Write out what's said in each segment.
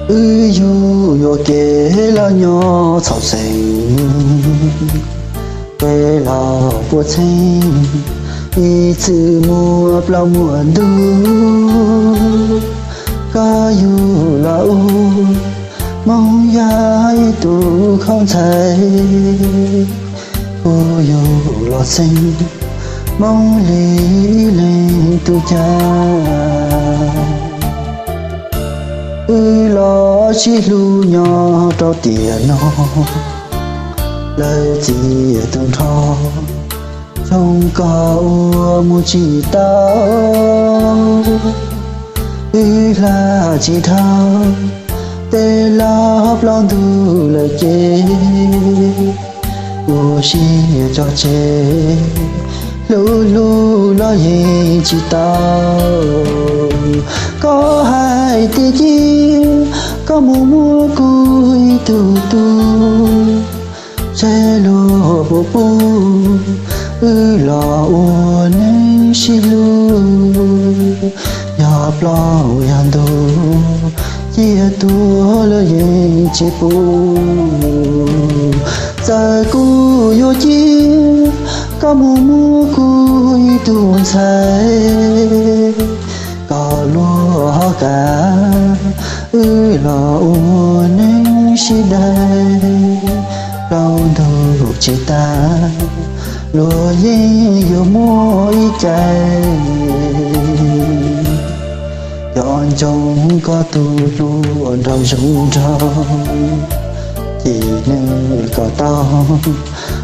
Wb yug yuam kev los nyob txhaum xeeb, kev los puas txheej, ib txwm muaj plaub muaj ntug. Koj yug los ua Hmoob yog ib tug khaub ntxhais, kuv yug los xeeb, Hmoob li ib leeg tub cag. Wb los sib hlub nyob rau tiam no, lawv txiv tus nrho tshooj koj ua mus tsis tau. Wb hla tsis dhau, tej laj plaub ntug lawm ces ua siab tso tseg, hlub hlub los yeej tsis tau. Koj hais tias cia koj mus muaj kuv ib tug tub, seb luag puas pub wb los ua neej sib hlub. Yog plaub yog ntug, cia tuag los yeej tsis pub. Txawm kuv yuav cia koj mus muaj kuv ib tug ntxhais, kom luag ho kam wb los ua neej sib dai. Plaub ntug tsis tas, luag yeej yuav muaj ib cai. Nco ntsoov koj tus hluas nraug zoo nraug, ces nws kom tau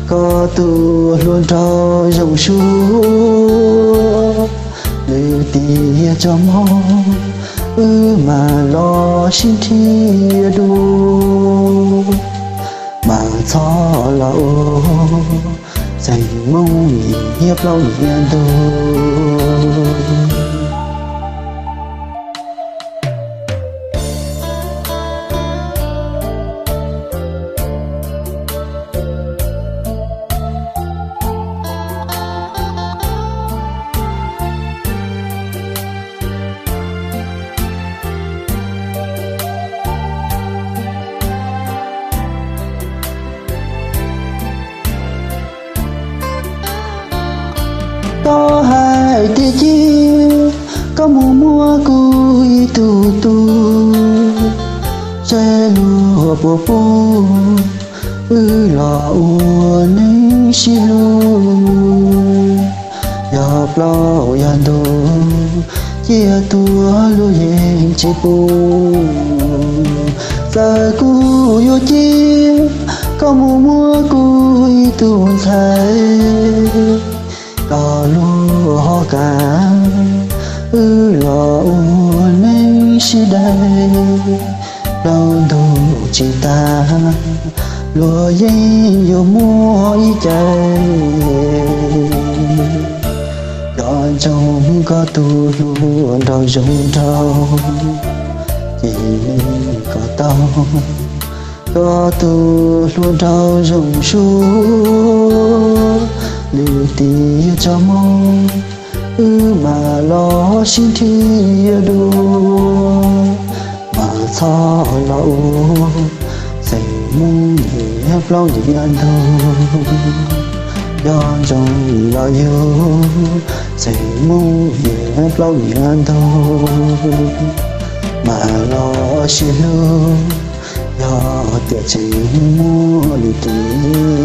koj tus hluas nraug zoo suab. Lwm tiam tso mog, wb mam los sib nrhiav dua, mas txhob los ua xeem Hmoob nyiam plaub nyiam ntug. Koj hais tias cia koj mus muaj kuv ib tug tub, seb luag puas pub wb los ua neej sib hlub. Yog plaub yog ntug, cia tuag luag yeej tsis pub. Txawm kuv yuav cia koj mus muaj kuv ib tug ntxhais, kom luag ho kam wb los ua neej sib dai. Plaub ntug tsis tas, luag yeej yuav muaj ib cai. Nco ntsoov koj tus hluas nraug zoo nraug, ces nws kom tau koj tus hluas nraug zoo suab. Lwm tiam tso mog, wb mam los sib nrhiav dua, mas txhob los ua xeem Hmoob nyiam plaub nyiam ntug. Nco ntsoov los yug xeem Hmoob nyiam plaub nyiam ntug, mam los sib hlub. Yog tias tseem muaj lwm tiam,